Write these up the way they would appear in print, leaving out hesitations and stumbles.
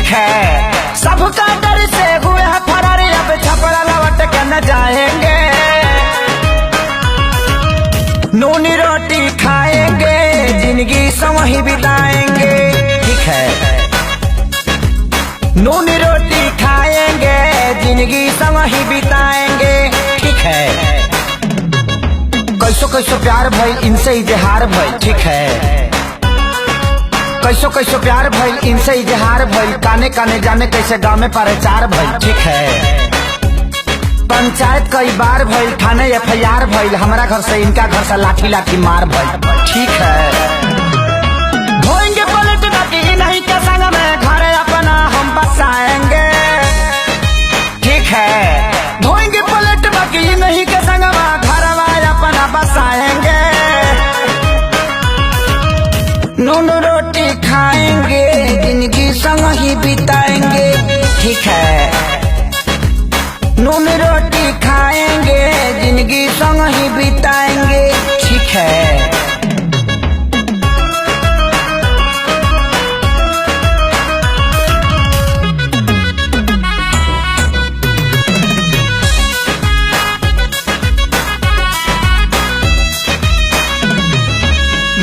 ठीक है। सबका डर से हुए हैं फरार, अब छपरा लौट के न जाएंगे। नून रोटी खाएंगे, जिंदगी संग ही बिताएंगे, ठीक है। नून रोटी खाएंगे, जिंदगी संग ही बिताएंगे, ठीक है। कैसो कैसो प्यार भइल इनसे इजहार भइल, ठीक है। कैसो कैसो प्यार भइल इनसे इजहार भइल, काने काने जाने कैसे गाँव में प्रचार भइल, ठीक है। पंचायत कई बार भइल, थाने एफआईआर भइल, हमारा घर से इनका घर से लाठी लाठी मार भइल, ठीक है। धोएंगे पलट बाकी नहीं के संग में घर अपना हम बसाएंगे, ठीक है। धोएंगे पलट बाकी नहीं के संग में घरवा अपना बसाएंगे। नून रोटी खाएंगे, जिंदगी संग ही बिताएंगे, ठीक है। नून रोटी खाएंगे, जिंदगी संग ही बिताएंगे, ठीक है।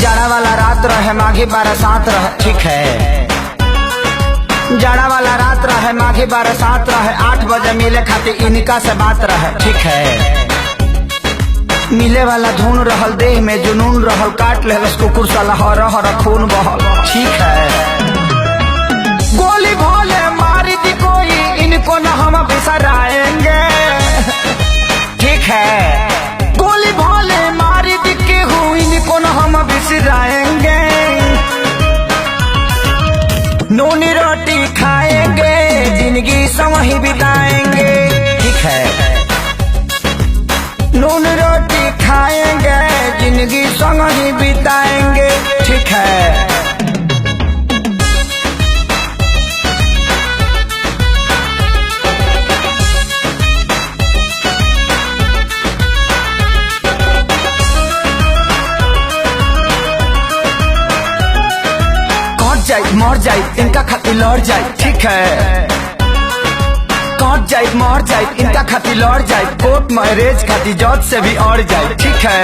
जाड़ा वाला रात रहे माघी बरसात रहे, ठीक है। जाड़ा वाला रात रहे माघी बरसात रहे, 8 बजे मिले खातिर इनका से बात रहे, ठीक है। मिले वाला धुन रहल, देह में जुनून रहल, काट लेहलस कुकुर साला हर हर खून बहल, ठीक है। गोली भोले मारी दी कोई, इनको न हम बिसराएंगे, ठीक है। गोली भोले मारी दी केहू, इनको न हम बिसराएंगे। नून रोटी खाएंगे, जिंदगी संग ही बिताएंगे, ठीक है। नून रोटी खाएंगे, जिंदगी संग ही बिताएंगे, ठीक है। कट जाए मर जाए इनका खातिर लड़ जाए, ठीक है। कट जाए मर जाए इनका खातिर लड़ जाए, कोर्ट मैरिज खातिर जज से भी अड़ जाए, ठीक है।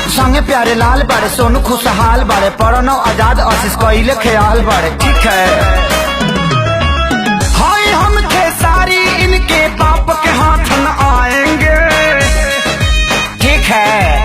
संगे प्यारे लाल बाड़े, सोनू खुशहाल बाड़े, प्रणव आजाद आशीष कइले ख्याल बाड़े, ठीक है। हाय हम खेसारी इनके बाप के हाथ न आएंगे, ठीक है।